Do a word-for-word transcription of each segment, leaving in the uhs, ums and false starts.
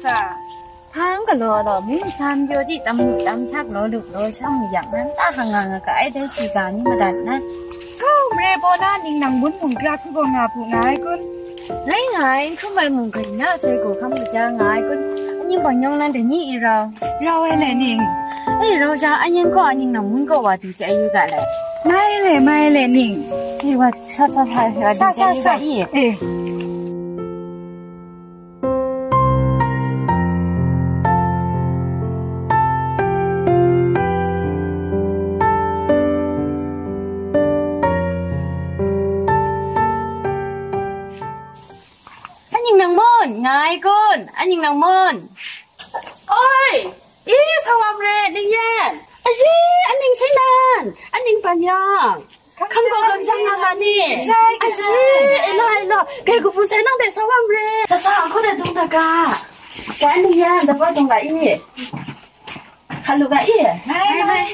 Sa, hpang galaw law, mung san pyaw di tam lu tam hkyak law lup law shang mu yang, nan ta hkang nga nga ga ai dai shiga ni madat nan. Kau mare baw na ning nang bun mung kra hku gaw nga bu nga ai kun? Rai nga ai, n hkrum ai mung kaning na sai gaw hkam kaja nga ai kun? Aning bang yawng nan dai ni e rau? Rau ai le ning? E rau ja, aning gaw aning nang bun gaw wa du chye yu ga le? Mai le, mai le ning? E wa sa sa sa, wa du Sa, chye sa, yu sa. ga i? E. Aning nang mun, nga ai kun, aning nang mun. Oi, i, sa wa mare, ning yan. Aji, aning sai nan, aning pan yang. Hkam gaw hkam jang nga ma ni? Jai, Aji, jai. Ila, ila. Kai kabu sai nang dai sa wa mare. Sa sa, hku dai dung da ga. Kai ning yan, da wa dung ga i. Hkalu ga i. Mai, mai, mai.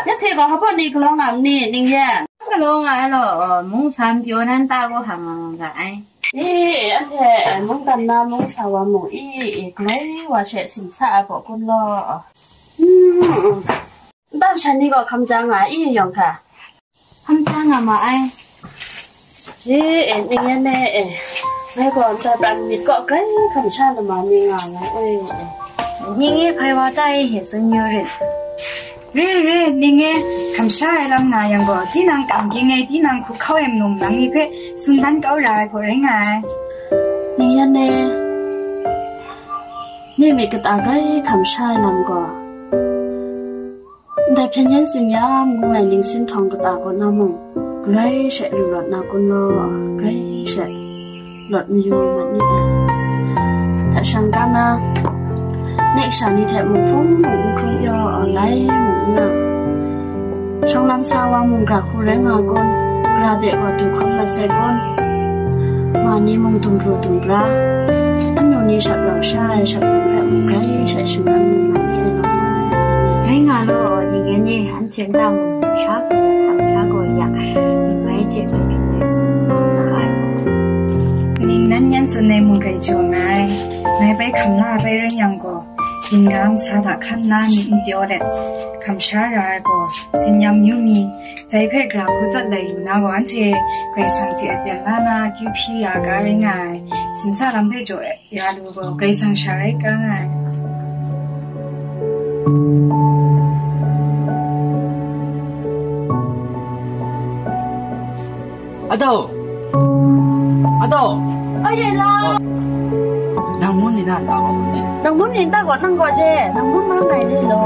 Ya hte gaw hpa ni galaw nga ma ni, ning yan? Galaw nga ai law, mung san pyaw nan ta gaw hkam nga nga ai. E, anhte mungdan na mung sa wa mu i, e, galoi wa she simsa ai gaw kun law. Hmm. Nta masha ni gaw hkam ja nga i yawng hta? Hkam ja nga ma ai. E, e, ning yan e, e. Ngai gaw nta pran myit kaw grai hkam sha lama ni nga nga ai, e. Ning e hpai wa ta e hte tsun yu rit. Re, re, ning e hkam sha ai lam nga yang gaw, tinang kam ging ai, tinang hku hkau ai manu nang ni hpe tsun dan kau ra ai gaw rai nga ai. Ning yan e, ni myit kata grai hkam sha ai lam gaw, ndai hpyen yen tsin ya ngu ai ning sin htawng kata kaw na mung, grai she lu lawt na kun law, grai she lawt mayu mat ni ai. Hta shang ga na, nek sha ni hte mung hpung mung n hkrum yaw ai lai mung n nga, shawng lam sa wa mung gra hku rai nga kun, gra de gaw du hkawm mat sai kun, ma ni mung dum pru dum pra, anu ni shap rau sha ai shap hpung hpe mung grai she shingran lu mat ni ai law. Rai nga law, ning yan e, anhte nta mung sha gaw ya, sha gaw ya, ning mai hte mung ning rai nga ai. Kaning nan yan tsun ai mung grai jaw nngai, ngai bai hkam la ai bai rai yang gaw, ginggam sa hta hkan na myit n pyaw let, hkam sha ra ai gaw, tsin-yam yu mi, dai hpe gra hku tsawt lai lu na gaw, anhte Karai Kasang hte aten la na akyu hpyi ya ga rai nga ai, simsa lam hpe jaw ya lu gaw, Karai Kasang sha rai ka nga ai. Adaw! Adaw! Aye la. Nang mun ni na nta gaw ni? Nang mun ni nta gaw nang gaw je, nang mun ma ngai ni lo.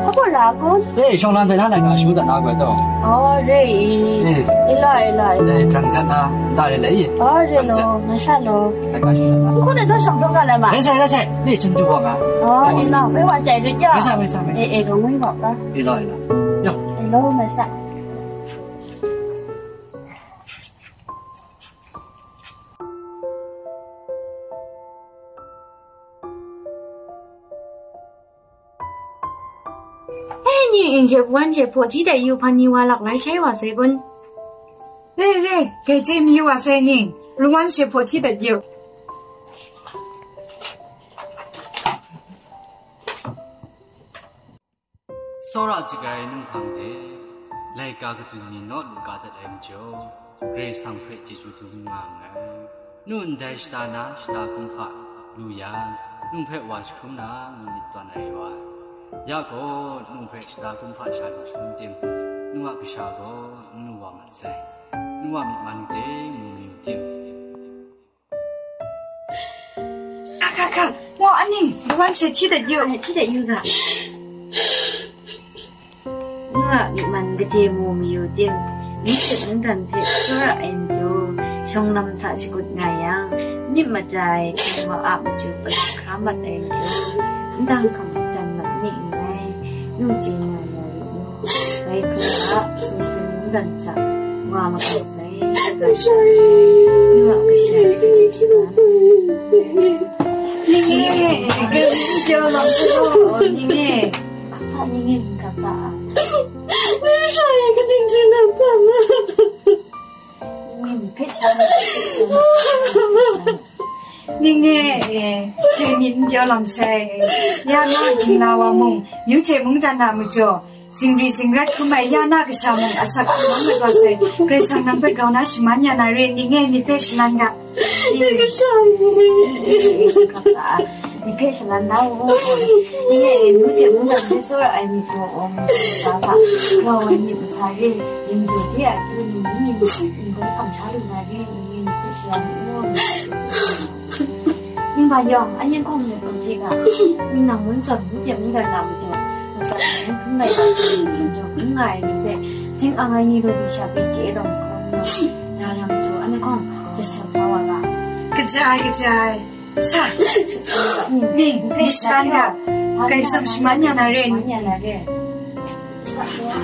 Apo la kun? Eh, shawng lan de na nang ga shu da na gwa to. Oh, re. Eh. Ila, ila, ila. Eh, prang zat na, da re le ye. Oh, re lo, ngai sha lo. Nang ga shu da na. Ku de so shawng to ka la ma. Lai sai, lai sai. Ni chun tu wa ma. Oh, ila, pe wa jai rit ya. Lai sai, lai sai, lai sai. Eh, eh, gong wai wa ka. Ila, ila. Yo. Ila, ngai sha. E, ning hkye wan hte hpaw hti dat yu, hpa ni wa lak lai shai wa sai kun? Re, re, grai chye mayu wa sai ning, lungwan she hpaw hti dat yu. Tsawra zik ai nu hpang hte, laika katsun ni naw lu ga dat ai majaw, Karai Kasang hpe chyeju dum nga nngai. Nu ndai shata na shata kumhpa lu yang, nu hpe wa jahkrum na ngu myit tawn ai wa, ya gaw nu hpe shata kumhpa sha lu shalum tim, nu a kasha gaw n lu wa mat sai. Nu a myi man hte mu mayu tim, Ka, ka, ka, ngu aning, lungwan she hti dat yu. Ai, hti dat yu ga. Ngu a myi man kaje mu mayu tim, myit hte mungdan hpe tsawra ai majaw, shawng lam hta shakut nga yang, myit mada ai hkying wa a matu palak hkra mat ai majaw, ndang hkam jan mat ni nngai, nu chye nga ya rit nu. Bai hkra a, sumsing mungdan hta wa magang sai, saga sha, nu a kasha, ning e, ning e, ning e, ning e, ning e, ning e, Ning e, e, hte myit n pyaw lam sai, ya na dingla wa mung, yu hte mungdan na majaw, zingri zingrat hkrum ai ya na kasha mung asak alang mat wa sai, Karai Kasang nang hpe grau na shaman ya na re, ning e, myit hpe shalan ga. Ning e, myit hpe shalan na u, ning e, yu hte mungdan hpe tsawra ai myit gaw, um, sa sa, grau ai myit masa re, yin jaw de a kyu ni, ni, ni, ni, ni, kamsham lu na re, ning e, myit hpe shalan u. Ning ba yawng, a yin hkawng myit hkawng hte ga, ning nang mun tsawm, n pyep n rai na majaw, ntsa nang hkrum lai ga sa, majaw, n nga ai ni hpe, seng ang ai ni law ni sha pyi chye lawm hkawng, na lam jaw, a yin hkawng, jasam sa wa ga. Kaja ai, kaja ai. Sa, ning, ning, myit shalan ga. Karai Kasang shaman ya na re. Shaman ya na re. Sa, sa.